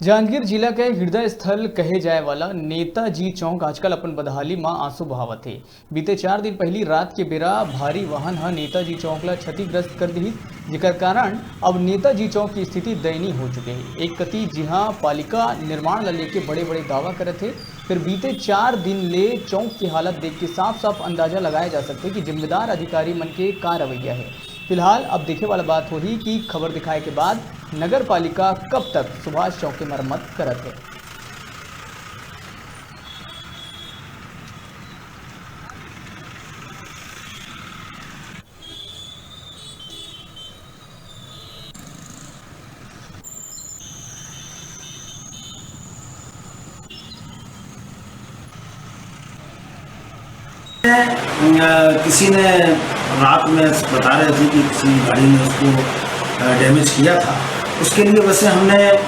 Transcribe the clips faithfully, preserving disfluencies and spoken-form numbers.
जांजगीर जिला के हृदय स्थल कहे जाए वाला नेताजी चौक आजकल अपन बदहाली म आंसू बहावत हे। बीते चार दिन पहिली रात के बेरा भारी वाहन ह नेताजी चौक ल क्षतिग्रस्त कर दिहिस, जेकर कारण अब नेताजी चौक की स्थिति दयनीय हो चुके हे। एक कति जिहां पालिका निर्माण ल लेके बड़े-बड़े दावा करत हे, फिर बीते चार दिन ले चौक की हालत देख के साफ-साफ अंदाजा लगाया जा सकथे कि जिम्मेदार अधिकारी मन के का रवैया हे। फिलहाल अब देखे वाला बात होही कि खबर दिखाए के बाद नगर पालिका कब तक सुभाष चौक के मरम्मत करत हे। अ, किसी ने रात में बता रहे थे कि किसी गाड़ी ने उसको, अ, डैमेज किया था। उसके लिए वैसे हमने, अ,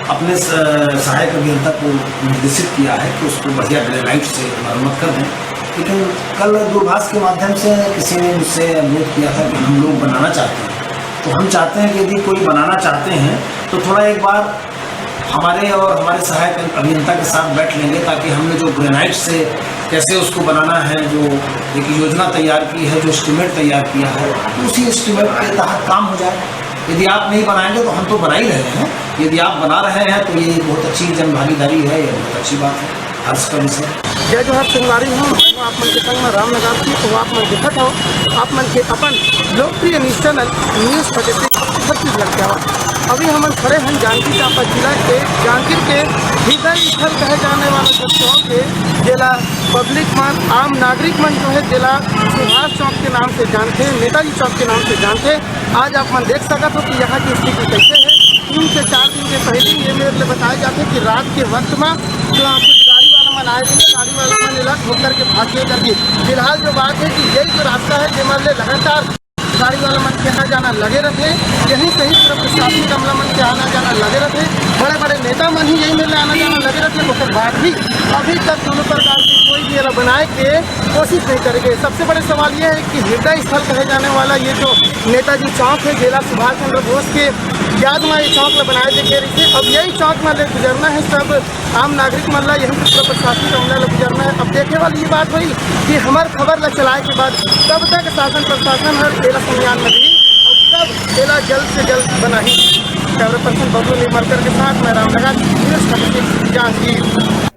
अपने स-, सहायक अभियंता को निर्देशित किया है कि उसको बढ़िया ग्रेनाइट से मरम्मत कर दें। लेकिन कल दूरभाष के माध्यम से किसी ने मुझसे अनुरोध किया था कि हम लोग बनाना चाहते हैं, तो हम चाहते हैं कि यदि कोई बनाना चाहते हैं तो थोड़ा एक बार हमारे और हमारे सहायक अभियंता के साथ बैठ लेंगे, ताकि हमने जो ग्रेनाइट से कैसे उसको बनाना है, जो एक योजना तैयार की है, जो एस्टिमेट तैयार किया है, उसी एस्टिमेट के तहत काम हो जाए। यदि आप नहीं बनाएंगे तो हम तो बना ही रहे हैं, यदि आप बना रहे हैं तो ये बहुत अच्छी जन भागीदारी है, ये बहुत अच्छी बात है, हर्ष का विषय। जय जोहार संगवारी हो, मैं हूं आप मन के संग में रामनगर से। तो आप मन देखत हो, आप मन के अपन लोकप्रिय news channel news thirty six Chhattisgarh के आवाज। अभी हमन खड़े हैं जांजगीर चांपा जिला के, जांजगीर के हृदय स्थल कहे जाने वाला जो चौक है, जेला पब्लिक मन, आम नागरिक मन जो है, जेला सुभाष चौक के नाम से जानथे, नेताजी चौक के नाम से जानथे। आज आप मन देख सकत हो कि यहाँ की स्थिति कैसे है। तीन से चार दिन के पहले ये मेरे लिए बताया जाता है कि रात के वक्त में जो कुछ गाड़ी वाला मन आए थे, गाड़ी वाला मन एला ठोक करके भाग गए करके। फिलहाल जो बात है कि यही जो रास्ता है, जेमन ले लगातार गाड़ी वाला मन के आना जाना लगे रहथे, यही सही पूरा प्रशासनिक अमला मन के आना जाना लगे रहथे, बड़े बड़े नेता मन ही यही मेर ले आना जाना लगे रहथे। ओकर बाद भी अभी तक कोनो प्रकार के कोई भी एला बनाए के कोशिश नहीं करेंगे। सबसे बड़े सवाल ये है कि हृदय स्थल कहे जाने वाला ये जो नेताजी चौक है, जेला सुभाष चंद्र बोस के याद में ये चौक ला बनाए दे के रहिथे। अब यही चौक में ले गुजरना है सब आम नागरिक मन ला, यही से पूरा प्रशासन के अमला ला गुजरना है। अब देखे वाली ये बात होही कि हमर खबर ला चलाए के बाद कब तक शासन प्रशासन हर एला संज्ञान में ली और कब एला जल्द से जल्द बनाही। कैमरा पर्सन बबलू निर्मलकर के साथ मैं Ramnagar, news thirty six, Janjgir.